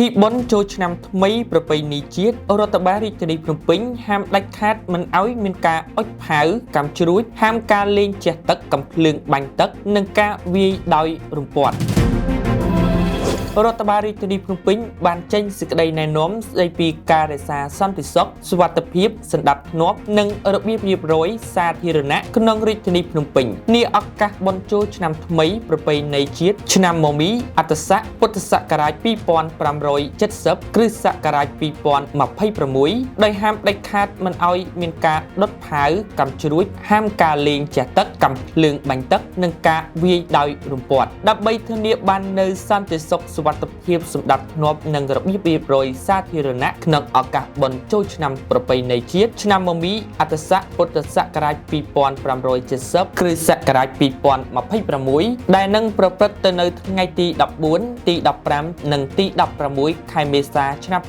ធីបុណ្យចូលឆ្នាំថ្មីប្រពៃណីជាតិរដ្ឋបាលរាជធានីភ្នំពេញហាមដាច់ខាតមិនឲ្យមានការអុជផាវកាំជ្រួចហាមការលេងជះទឹកកាំភ្លើងបាញ់ទឹកនិងការវាយដោយរំពាត់ រដ្ឋបាលរាជធានីភ្នំពេញបានចេញសេចក្តីណែនាំស្តីពីការរក្សាសន្តិសុខសុវត្ថិភាពសណ្ដាប់ធ្នាប់និងរបៀបរៀបរយសាធារណៈក្នុងរាជធានីភ្នំពេញនាឱកាសបុណ្យចូលឆ្នាំថ្មីប្រពៃណីជាតិឆ្នាំមមីអត្តស័កពុទ្ធសករាជ2570គ្រិស្តសករាជ2026ដោយហាមដាច់ខាតមិនឲ្យមានការដុតផាវកាំជ្រួចហាមការលេងជះទឹកកាំភ្លើងបាញ់ទឹកនិងការវាយដោយរំពាត់ដើម្បីធានាបាននូវសន្តិសុខសុវត្ថិភាពសម្ដាប់ធ្នាប់និងរបៀបរៀបរយសាធារណៈក្នុងឱកាសបុណ្យចូលឆ្នាំប្រពៃណីជាតិឆ្នាំមមីអត្តស័កពុទ្ធសករាជ2570គ្រិស្តសករាជ2026ដែលនឹងប្រព្រឹត្តទៅនៅថ្ងៃទី14ទី15និងទី16ខែមេសាឆ្នាំ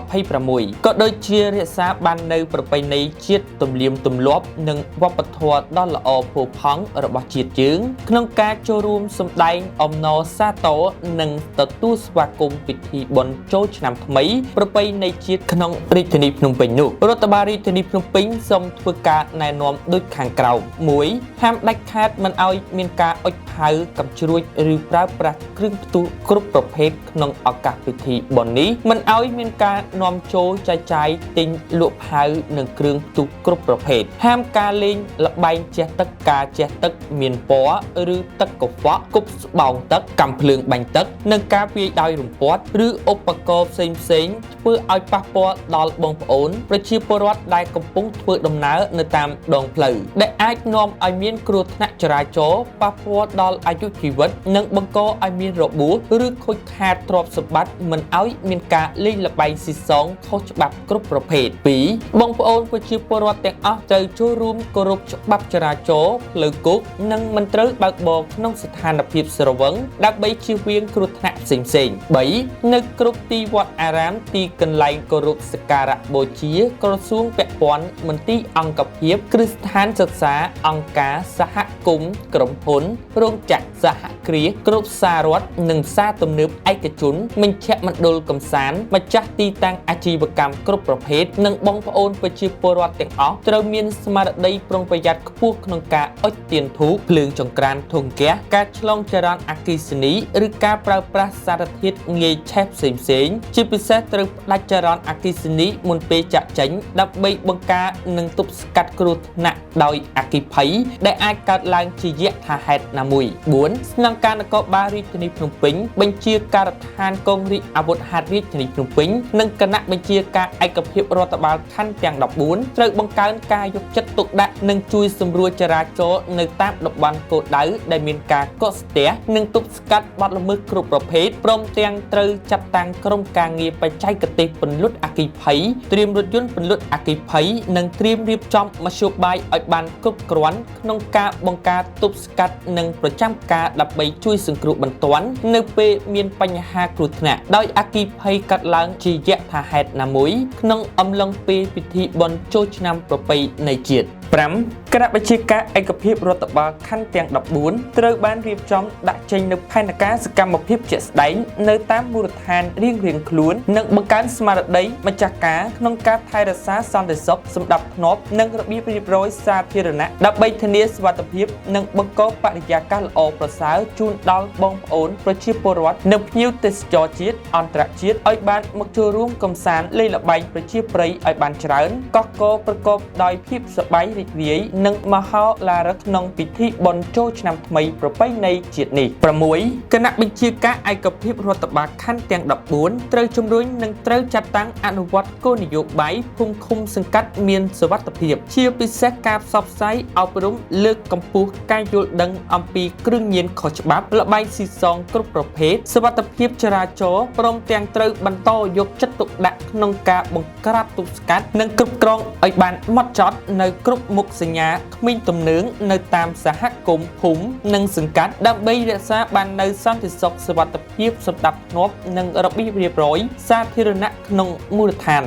2026ក៏ដូចជារក្សាបាននូវប្រពៃណីជាតិទំនៀមទម្លាប់និងវប្បធម៌ដ៏ល្អផូរផង់របស់ជាតិយើងក្នុងការចូលរួមសម្ដែងអំណរសាទរនិងទទួលស្វាគមន៍ពិធីបុណ្យចូលឆ្នាំថ្មីប្រពៃណីជាតិក្នុងរាជធានីភ្នំពេញនោះរដ្ឋបាលរាជធានីភ្នំពេញសូមធ្វើការណែនាំដូចខាងក្រោម1ហាមដាច់ខាតមិនឲ្យមានការអុជផាវកាំជ្រួចឬប្រើប្រាស់គ្រឿងផ្ទុះគ្រប់ប្រភេទក្នុងឱកាសពិធីបុណ្យនេះមិនឲ្យមានការនាំចូលចែកចាយទិញលក់ផាវនិងគ្រឿងផ្ទុះគ្រប់ប្រភេទហាមការលេងល្បែងជះទឹកការជះទឹកមានពណ៌ឬទឹកកខ្វក់គប់ស្បោងទឹកកាំភ្លើងបាញ់ទឹកនិងការវាយដោយរំពាត់ឬឧបករណ៍ផ្សេងផ្សេងធ្វើឲ្យប៉ះពាល់ដល់បងប្អូនប្រជាពលរដ្ឋដែលកំពុងធ្វើដំណើរនៅតាមដងផ្លូវដែលអាចនាំឲ្យមានគ្រោះថ្នាក់ចរាចរណ៍ប៉ះពាល់ដល់អាយុជីវិតនិងបង្កឲ្យមានរបួសឬខូចខាតទ្រព្យសម្បត្តិមិនឲ្យមានការលេងល្បែងស៊ីសងខុសច្បាប់គ្រប់ប្រភេទ2បងប្អូនប្រជាពលរដ្ឋទាំងអស់ត្រូវចូលរួមគោរពច្បាប់ចរាចរណ៍ផ្លូវគោកនិងមិនត្រូវបើកបរក្នុងស្ថានភាពស្រវឹងដើម្បីជៀសវាងគ្រោះថ្នាក់ផ្សេងៗ3នៅគ្រប់ទីវត្តអារាមទីកន្លែងគោរពសក្ការៈបូជាក្រសួងពាក់ព័ន្ធមន្ទីរអង្គភាពគ្រឹះស្ថានសិក្សាអង្គការសហគមន៍ក្រុមហ៊ុនរោងចក្រសហគ្រាសគ្រប់ផ្សាររដ្ឋនិងផ្សារទំនើបឯកជនមជ្ឈមណ្ឌលកម្សាន្តម្ចាស់ទីតាំងអាជីវកម្មគ្រប់ប្រភេទនិងបងប្អូនប្រជាពលរដ្ឋទាំងអស់ត្រូវមានស្មារតីប្រុងប្រយ័ត្នខ្ពស់ក្នុងការអុជទៀនធូបភ្លើងចង្ក្រានធុងហ្គាសការឆ្លងចរន្តអគ្គិសនីឬការប្រើប្រាស់សារធាតុងាយឆេះផ្សេងៗជាពិសេសត្រូវផ្ដាច់ចរន្តអគ្គិសនីមុនពេលចាក់ចេញដើម្បីបង្ការនិងទប់ស្កាត់គ្រោះថ្នាក់ដោយអគ្គិភ័យដែលអាចកើតឡើងជាយថាហេតុណាមួយ4ស្នងការនគរបាលរាជធានីភ្នំពេញបញ្ជាការដ្ឋានកងរាជអាវុធហត្ថរាជធានីភ្នំពេញនិងគណៈបញ្ជាការឯកភាពរដ្ឋបាលខណ្ឌទាំង14ត្រូវបង្កើនការយកចិត្តទុកដាក់និងជួយសម្រួលចរាចរណ៍នៅតាមតំបន់គោលដៅដែលមានការកកស្ទះនិងទប់ស្កាត់បទល្មើសគ្រប់ប្រភេទព្រមទាំងត្រូវចាត់តាំងក្រុមការងារបច្ចេកទេសពន្លត់អគ្គិភ័យត្រៀមរថយន្តពន្លត់អគ្គិភ័យនិងត្រៀមរៀបចំមធ្យោបាយឲ្យបានគ្រប់គ្រាន់ក្នុងការបង្ការទប់ស្កាត់និងប្រចាំការដើម្បីជួយសង្គ្រោះបន្ទាន់នៅពេលមានបញ្ហាគ្រោះថ្នាក់ដោយអគ្គិភ័យកើតឡើងជាយថាហេតុណាមួយក្នុងអំឡុងពេលពិធីបុណ្យចូលឆ្នាំប្រពៃណីជាតិ5គណៈបញ្ជាការឯកភាពរដ្ឋបាលខណ្ឌទាំង14ត្រូវបានរៀបចំដាក់ចេញនូវផែនការសកម្មភាពជាក់ស្ដែងនៅតាមមូលដ្ឋានរៀងៗខ្លួននិងបង្កើនស្មារតីម្ចាស់ការក្នុងការថែរក្សាសន្តិសុខសណ្ដាប់ធ្នាប់និងរបៀបរៀបរយសាធារណៈដើម្បីធានាសុវត្ថិភាពនិងបង្កបរិយាកាសល្អប្រសើរជូនដល់បងប្អូនប្រជាពលរដ្ឋនិងភ្ញៀវទេសចរជាតិអន្តរជាតិឲ្យបានមកចូលរួមកម្សាន្តលេងល្បែងប្រជាប្រិយឲ្យបានច្រើនកកកប្រកបដោយភាពសប្បាយរីករាយនិងមហោឡារឹកក្នុងពិធីបុណ្យចូលឆ្នាំថ្មីប្រពៃណីជាតិនេះ6គណៈបញ្ជាការឯកភាពរដ្ឋបាលខណ្ឌទាំង14ត្រូវជំរុញនិងត្រូវចាត់តាំងអនុវត្តគោលនយោបាយភូមិឃុំសង្កាត់មានសុវត្ថិភាពជាពិសេសការផ្សព្វផ្សាយអប់រំលើកកម្ពស់ការយល់ដឹងអំពីគ្រឿងញៀនខុសច្បាប់ល្បែងស៊ីសងគ្រប់ប្រភេទសុវត្ថិភាពចរាចរណ៍ព្រមទាំងត្រូវបន្តយកចិត្តទុកដាក់ក្នុងការបង្ក្រាបទប់ស្កាត់និងគ្រប់គ្រងឲ្យបានហ្មត់ចត់នៅគ្រប់មុខសញ្ញា ការគ្មានទំនើងនៅតាមសហគមន៍ភូមិនិងសង្កាត់ដើម្បីរក្សាបាននូវសន្តិសុខសុវត្ថិភាពសណ្ដាប់ធ្នាប់និងរបៀបរៀបរយសាធារណៈក្នុងមូលដ្ឋាន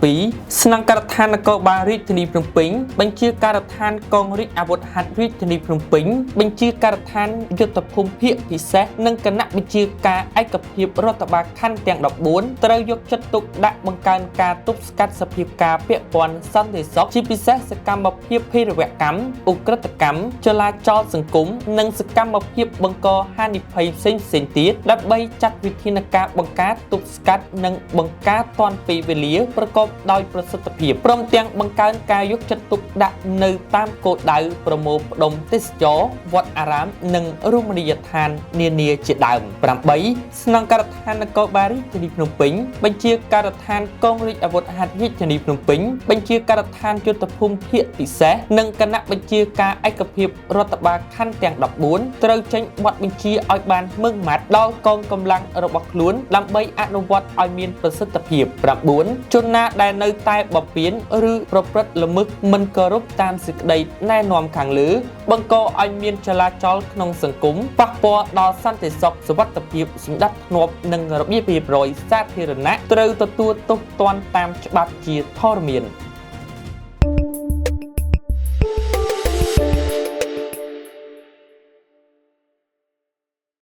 7ស្នងការដ្ឋាននគរបាលរាជធានីភ្នំពេញបញ្ជាការដ្ឋានកងរាជអាវុធហត្ថរាជធានីភ្នំពេញបញ្ជាការដ្ឋានយុទ្ធភូមិភាគពិសេសនិងគណៈបញ្ជាការឯកភាពរដ្ឋបាលខណ្ឌទាំង14ត្រូវយកចិត្តទុកដាក់បង្កើនការទប់ស្កាត់សភាពការពាក់ព័ន្ធសន្តិសុខជាពិសេសសកម្មភាពភេរវកម្មឧក្រិដ្ឋកម្មចលាចលសង្គមនិងសកម្មភាពបង្កហានិភ័យផ្សេងៗទៀតដើម្បីចាត់វិធានការបង្ការទប់ស្កាត់និងបង្ការទាន់ពេលវេលាប្រកបដោយប្រសិទ្ធភាពព្រមទាំងបង្កើនការយកចិត្តទុកដាក់នៅតាមគោលដៅប្រមូលផ្ដុំទេសចរវត្តអារាមនិងរមណីយដ្ឋាននានាជាដើម8ស្នងការដ្ឋាននគរបាលរាជធានីភ្នំពេញបញ្ជាការដ្ឋានកងរាជអាវុធហត្ថរាជធានីភ្នំពេញបញ្ជាការដ្ឋានយុទ្ធភូមិភាគពិសេសនិងគណៈបញ្ជាការឯកភាពរដ្ឋបាលខណ្ឌទាំង14ត្រូវចេញបទបញ្ជាឲ្យបានម៉ឺងម៉ាត់ដល់កងកម្លាំងរបស់ខ្លួនដើម្បីអនុវត្តឲ្យមានប្រសិទ្ធភាព9ជនណាដែលនៅតែបំពានឬប្រព្រឹត្តល្មើសមិនគោរពតាមសេចក្តីណែនាំខាងលើបង្កឲ្យមានចលាចលក្នុងសង្គមប៉ះពាល់ដល់សន្តិសុខសុវត្ថិភាពសណ្ដាប់ធ្នាប់និងរបៀបរៀបរយសាធារណៈត្រូវទទួលទោសទណ្ឌតាមច្បាប់ជាធរមាន។